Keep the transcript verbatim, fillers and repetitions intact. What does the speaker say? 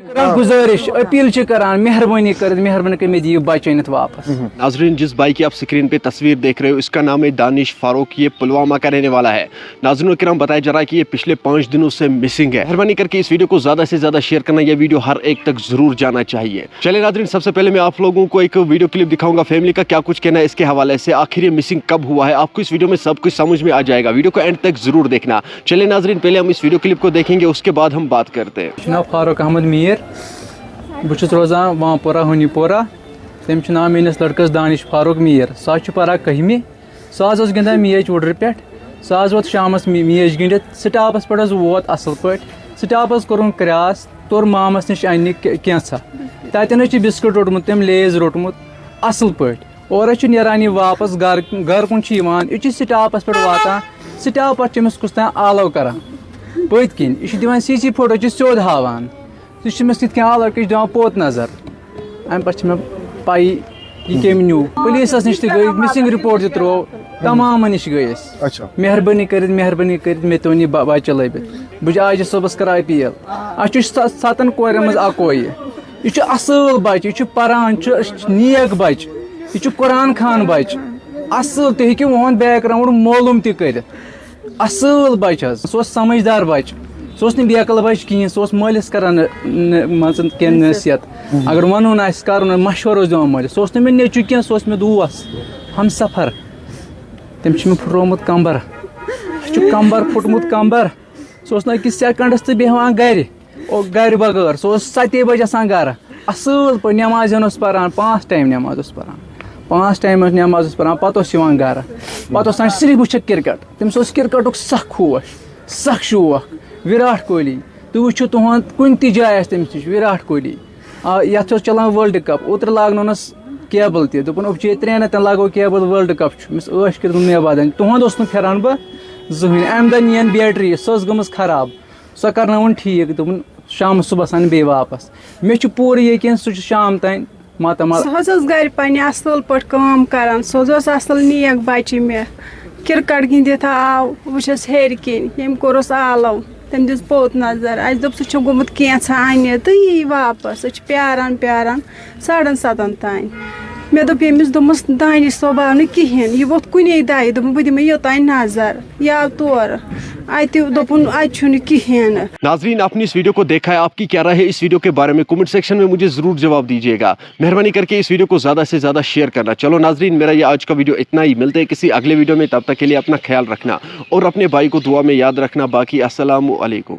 کران گزارش، اپیل چھِ کران، مہربٲنی کٔرِتھ، مہربٲنی کٔرِتھ مےٚ دِیِو بچٲنِتھ واپس۔ ناظرین، جس بھائی کی آپ سکرین پہ تصویر دیکھ رہے ہو، اس کا نام ہے دانش فاروق، یہ پلوامہ کا رہنے والا ہے۔ ناظرین کرام، بتایا جا رہا ہے کہ یہ پچھلے پانچ دنوں سے مسنگ ہے۔ مہربانی کر کے اس ویڈیو کو زیادہ سے زیادہ شیئر کرنا، یہ ویڈیو ہر ایک تک ضرور جانا چاہیے۔ چلے ناظرین، سب سے پہلے میں آپ لوگوں کو ایک ویڈیو کلپ دکھاؤں گا فیملی کا کیا کچھ کہنا ہے اس کے حوالے سے، آخر یہ مسنگ کب ہوا ہے، آپ کو اس ویڈیو میں سب کچھ سمجھ میں آ جائے گا۔ ویڈیو کو اینڈ تک ضرور دیکھنا۔ چلے ناظرین، پہلے ہم اس ویڈیو کلپ کو دیکھیں گے، اس کے بعد ہم بات کرتے ہیں۔ مےٚ چھُ ناو فاروق احمد میٖر۔ بہٕ چھُس روزان وانپورہ، ہونی پورہ۔ تٔمِس چھُ ناو میٲنِس لڑکس دانش فاروق میٖر۔ سُہ حظ چھُ پران کٔہمہِ۔ سُہ حظ اوس گِنٛدان میچ وُڈرِ پٮ۪ٹھ۔ سُہ حظ ووت شامس می- میچ گِنٛدِتھ۔ سٹاپس پٮ۪ٹھ حظ ووت اصل پٲٹھۍ۔ سٹاپس کوٚرُن کراس، توٚر مامس نِش اننہِ کہ- کینٛژھا۔ تتٮ۪ن حظ چھُ بسکٹ روٚٹمُت تٔمۍ، لیز روٚٹمُت اصل پٲٹھۍ۔ اورٕ حظ چھُ نیران یہِ واپس گرٕ، گرٕ کُن چھُ یِوان۔ یہِ چھُ سٹاپس پٮ۪ٹھ واتان۔ سٹاپ پٮ۪ٹھ چھُ أمِس کُس تام آلو کران پٔتۍ کِنۍ۔ یہِ چھُ دِوان سی سی فوٹو، چھُ سیوٚد ہاوان۔ سُہ چھُ أمِس تِتھ کٔنۍ آلو کِنۍ دِوان پوٚت نظر۔ امہِ پتہٕ چھِ مےٚ پَیی یہِ کٔمۍ نیوٗ۔ پُلیٖسَس نِش تہِ گٔے، مسنگ رپورٹ تہِ ترٛوو، تمامَن نِش گٔے أسۍ۔ اچھا۔ مہربٲنی کٔرِتھ، مہربٲنی کٔرِتھ مےٚ تہِ اوٚن یہِ بَ- بَچہٕ لٔبِتھ۔ بہٕ چھُس آیہِ جہِ صٲبَس کران اپیل۔ اَسہِ چھُ س- سَتَن کورٮ۪ن منٛز اَکوے یہِ۔ یہِ چھُ اَصٕل بَچہٕ، یہِ چھُ پَران، چھُ نیک بَچہٕ، یہِ چھُ قرآن خان بَچہٕ۔ اَصٕل، تُہۍ ہیٚکِو یِہُنٛد بیک گراوُنڈ معلوٗم تہِ کٔرِتھ۔ اصل بچہِ حظ، سُہ اوس سمجھدار بچہِ۔ سُہ اوس نہٕ بیکل بچہِ کِہینۍ، سُہ اوس مٲلِس کران نہٕ- نہٕ- مان ژٕ کینٛہہ نصیحت۔ اگر ونُن آسہِ کرُن، مشورٕ اوس دِوان مٲلِس۔ سُہ اوس نہٕ مےٚ نیٚچوٗ کینٛہہ، سُہ اوس مےٚ دوس، ہمسفر۔ تٔمۍ چھُ مےٚ پھُٹرومُت کمبر۔ اَسہِ چھُ کمبر پھُٹمُت، کمبر۔ سُہ اوس نہٕ أکِس سیکنڈس تہِ بیٚہوان گرِ۔ او گرِ بغٲر، سُہ اوس ستے بجہِ آسان گرٕ۔ اصل پٲٹھۍ نٮ۪ماز ہن اوس پران، پانٛژھ ٹایم نٮ۪ماز اوس پران۔ پانٛژھ ٹایم اوس نٮ۪ماز اوس پران، پتہٕ اوس یِوان گرٕ۔ پتہٕ اوس آسان صرف وٕچھان کرکٹ۔ تٔمِس اوس کرکٹُک سخ ہوش، سخ شوق۔ وراٹھ کوہلی، تُہۍ وٕچھِو تُہُنٛد کُنہِ تہِ جایہِ آسہِ تٔمِس نِش وراٹھ کوہلی۔ آ، یتھ اوس چلان ورلڈ کپ، اوترٕ لاگنونس کیبل تہِ، دوٚپُن، "اوٚبجے ترٛٮ۪ن رٮ۪تن لاگو کیبل ورلڈ کپ چھُ۔" مےٚ ٲش کٔرِتھ دوٚپُن، "مےٚ بدن۔" تُہُنٛد اوس نہٕ پھران بہٕ زٕہٕنۍ۔ امہِ دۄہ نِین بیٹری، سۄ ٲس گٔمٕژ خراب۔ سۄ کرنٲوٕن ٹھیٖک، دوٚپُن شامَس صُبحَس اَنہٕ بیٚیہِ واپَس۔ مےٚ چھُ پوٗرٕ یقیٖن سُہ چھُ شام تام ماتامال۔ سُہ حظ ٲس گرِ پننہِ اصل پٲٹھۍ کٲم کران، سُہ حظ اوس اصل نیک بچہِ۔ مےٚ کرکٹ گِنٛدِتھ آو، وٕچھس ہیرِ کِنۍ، ییٚمۍ کوٚرُس آلو، تٔمۍ دِژ پوٚت نظر، اسہِ دوٚپ سُہ چھُ گوٚمُت کینٛژھا انہِ تہٕ یی واپس۔ أسۍ چھِ پیاران پیاران ساڑن ستن تام۔ مےٚ دوٚپ ییٚمِس، دوٚپمَس، "دانِش صٲب آو نہٕ کِہیٖنۍ، یہِ ووٚتھ کُنے دَیہِ، دوٚپُن، بہٕ دِمے یوٚتانۍ نظر، یہِ آو تورٕ، اَتہِ دوٚپُن، اَتہِ چھُنہٕ کِہیٖنۍ نہٕ۔" नाजरीन, आपने इस वीडियो को देखा है, आपकी क्या राय है इस वीडियो के बारे में? कमेंट सेक्शन में मुझे जरूर जवाब दीजिएगा। मेहरबानी करके इस वीडियो को ज्यादा से ज्यादा शेयर करना। चलो नाजरीन, मेरा ये आज का वीडियो इतना ही। मिलते हैं किसी अगले वीडियो में, तब तक के लिए अपना ख्याल रखना और अपने भाई को दुआ में याद रखना। बाकी अस्सलाम वालेकुम।